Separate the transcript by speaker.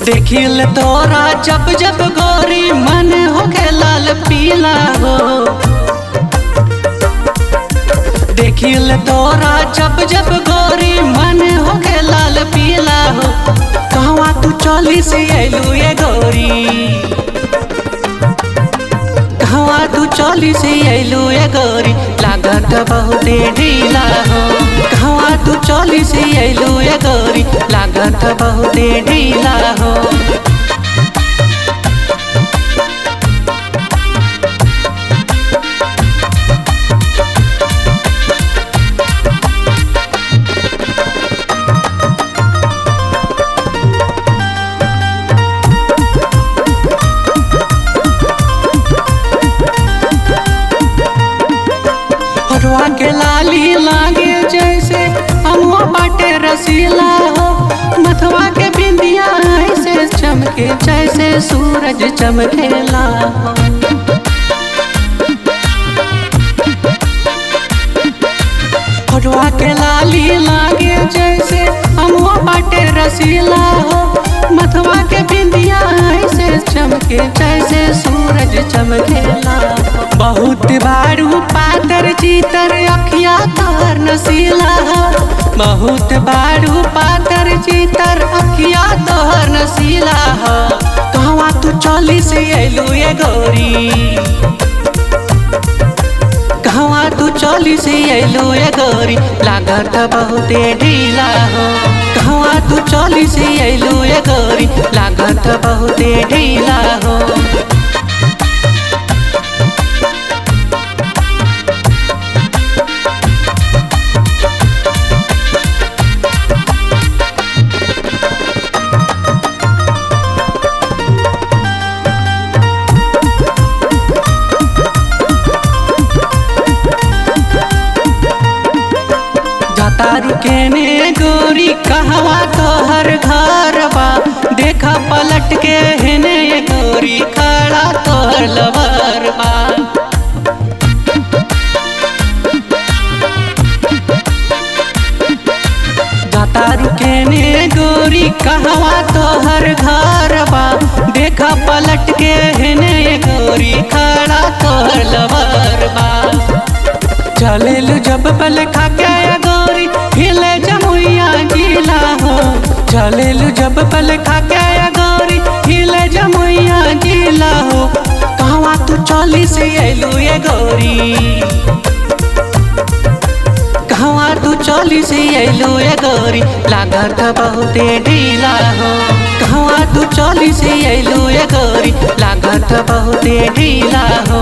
Speaker 1: देखिल तोरा जब जब गोरी मन होके लाल पीला हो। देखिल तोरा जब जब गोरी मन होके लाल पीला हो। कहवा तू चली से अइलू ये गोरी, कहवा तू चली से अइलू ये गोरी, लागत बहुते ढीला हो। कहवा तू चली से अइलू ये गोरी, लागत बहुते ढीला हो। होठवा के लाली लागे जैसे अमुआ बाटे रसीला हो। मथवा के बिंदिया ऐसे चमके जैसे सूरज चमकेला हो। होठवा के लाली लागे जैसे अमुआ बाटे रसीला हो। मथवा के बिंदिया ऐसे चमके जैसे सूरज चमकेला। बहुत बारू पातर चीतर अखिया तोहर नसीला हो। बहुत बारू पातर चीतर अखिया तोहर नसीला हो। कहवा तू चली से अइलू ये गोरी, कहवा तू चली से अइलू ये गोरी, लागत बहुते ढीला हो। कहवा तू चली से अइलू ये गोरी, लागत बहुते ढीला हो। जाता रुके गोरी कहवा तोहर घर बा। देखा पलट के हेने गोरी खड़ा तोहर लवर बा। जाता रुके गोरी कहवा तोहर घर बा। देखा पलट के हेने गोरी खड़ा तोहर लवर बा। चलेलु जब पल खा के गोरी हिले जमुइया जिला हो। चलेलु जब पल खा के गोरी हिले जमुइया जिला हो। कहवा तू चली से अइलू ये गोरी, कहवा तू चली से अइलू ये गोरी, लागत बहुते ढीला हो। कहवा तू चली से अइलू ये गोरी, लागत बहुते ढीला हो।